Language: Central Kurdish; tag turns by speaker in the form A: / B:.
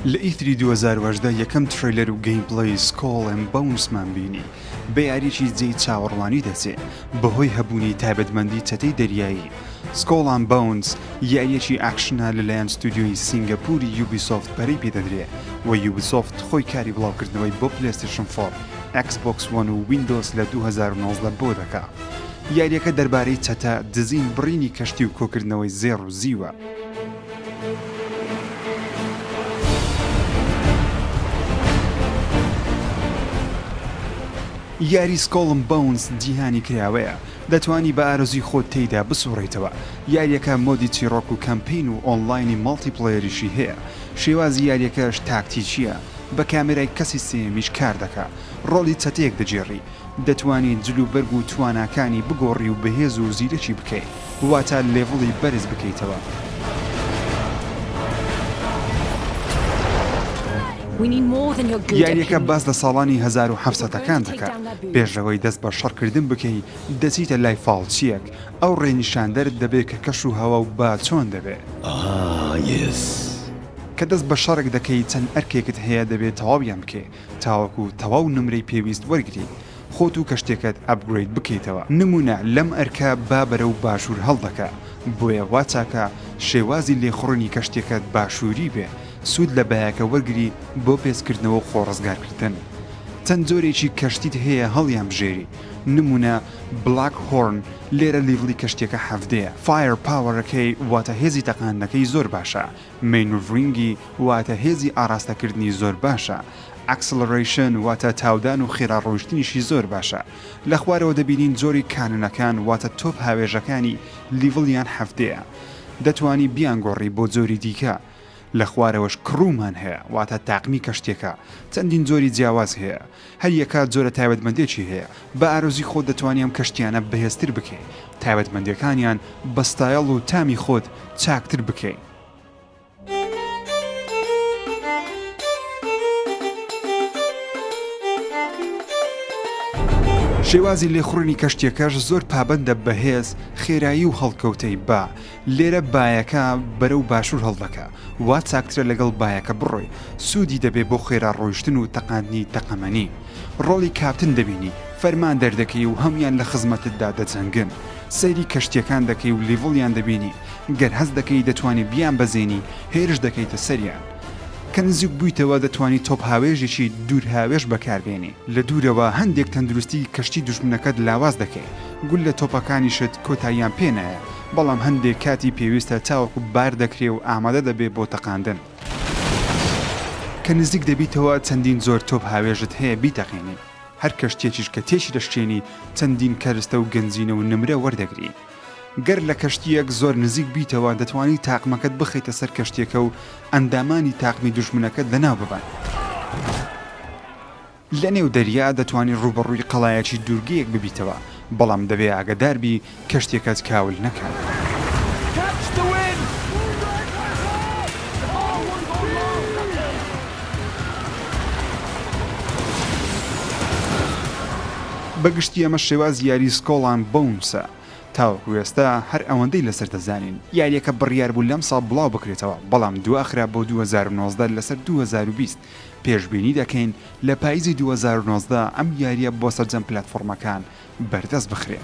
A: لە E3 2018 یەکەم trailer و gameplay Skull and Bones مان بینی، بە یاریەکی جێی چاوەڕوانی دەچێ بەهۆی هەبوونی تایبەتمەندی چەتەی دەریایی. Skull and Bones یاریەکی ئاکشنە لەلایەن ستودیۆی سینگەپوری Ubisoft پەرەی پێدەدرێ و Ubisoft خۆی کاری بڵاوکردنەوەی بۆ PlayStation 4، Xbox One و Windows لە 2019 بۆ دەکا. یاریەکە دەربارەی چەتە، دزین، بڕینی کەشتی و کۆکردنەوەی زێڕ و زیوە. یاری Skull and Bones جیهانی کراوەیە، دەتوانی بە ئارەزووی خۆت تێیدا بسوڕێیتەوە، یاریەکە mode ی چیڕۆک و کەمپەین و ئۆنڵاینی multiplayer یشی هەیە، شێوازی یاریەکەش تاکتیکییە، بە کامێرای کەسی سێیەمیش کار دەکا، ڕۆڵی چەتەیەک دەگێڕی، دەتوانی جل و بەرگ و تواناکانی بگۆڕی و بەهێز و زیرەکی بکەی واتە level ی بەرز بکەیتەوە. یاریەکە باس لە ساڵانی 1700 ەکان دەکات، پێش لەوەی دەست بە شەڕکردن بکەی دەچیتە لای فاڵچیەک، ئەو ڕێنیشاندەرت دەبێ کە کەش و هەوا و با چۆن دەبێ. کە دەست بە شەڕێک دەکەی چەند ئەرکێکت هەیە دەبێ تەواویان بکەی، تاوەکو تەواو نمرەی پێویست وەرگری خۆت و کەشتیەکەت upgrade بکەیتەوە نمونە لەم ئەرکە با بەرەو باشور هەڵدەکا بۆیە وا چاکە شێوازی لێخوڕینی کەشتیەکەت باشوری بێ سود لە بایەکە وەرگری بۆ پێچکردنەوە و خۆ ڕزگارکردن چەند جۆرێکی کەشتیت هەیە هەڵیان بژێری نمونە Black Horn لێرە level ی کەشتیەکە حەڤدەیە fire power ەکەی واتە هێزی تەقاندنەکەی زۆر باشە maneuvering ی واتە هێزی ئاڕاستەکردنی زۆر باشە، acceleration واتە تاودان و خێرا ڕۆیشتنیشی زۆر باشە. لە خوارەوە دەبینین جۆری cannon ەکان واتە تۆپ هاوێژەکانی level یان حەڤدەیە. دەتوانی بیانگۆڕی بۆ جۆری دیکە. لە خوارەوەش crew مان هەیە واتە تاقمی کەشتیەکە. چەندین جۆری جیاواز هەیە. هەر یەکە جۆرە تایبەتمەندێکی هەیە. بە ئارەزوی خۆت دەتوانی ئەم کەشتیانە بەهێزتر بکەی. تایبەتمەندیەکانیان بە ستایڵ و تامی خۆت چاکتر بکەی. شێوازی لێخوڕینی کەشتیەکەش زۆر پابەندە بە هێز، خێرایی و هەڵکەوتەی با، لێرە بایەکە بەرەو باشوور هەڵدەکا، وا چاکترە لەگەڵ بایەکە بڕۆی، سوودی دەبێ بۆ خێرا ڕۆیشتن و تەقاندنی تەقەمەنی. ڕۆڵی کاپتن دەبینی، فەرمان دەردەکەی و هەموویان لە خزمەتتدا دەجەنگن. سەیری کەشتیەکان دەکەی و level یان دەبینی، گەر هەست دەکەی دەتوانی بیانبەزێنی هێرش دەکەیتە سەریان. کە نزیک بوویتەوە دەتوانی تۆپهاوێژێکی دوورهاوێژ بەکاربێنی. لە دوورەوە هەندێک تەندروستی کەشتی دوژمنەکەت لاواز دەکەی، گوللە تۆپەکانیشت کۆتاییان پێ نایە، بەڵام هەندێک کاتی پێویستە تاوەکو بار دەکرێ و ئامادە دەبێ بۆ تەقاندن. کە نزیک دەبیتەوە چەندین جۆر تۆپهاوێژت هەیە بیتەقێنی. هەر کەشتیەکیش کە تێکی دەشکێنی چەندین کەرستە و گەنجینە و نمرە وەردەگری. گەر لە کەشتیەک زۆر نزیک بیتەوە دەتوانی تاقمەکەت بخەیتە سەر کەشتیەکە و ئەندامانی تاقمی دوژمنەکەت لەناو ببەن. لە نێو دەریا دەتوانی ڕووبەڕووی قەڵایەکی دوورگەیەک ببیتەوە، بەڵام دەبێ ئاگەدار بی کەشتیەکەت کاول نەکات. بە گشتی ئەمە شێوازی یاری Skull and Bones ە. تاوەکو ئێستا هەر ئەوەندەی لەسەر دەزانین. یاریەکە بڕیار بوو لەمساڵ بڵاو بکرێتەوە، بەڵام دواخرا بۆ 2019 لەسەر 2020. پێشبینی دەکەین لە پایزی 2019 ئەم یاریە بۆ سەرجەم پلاتفۆرمەکان بەردەست بخرێ.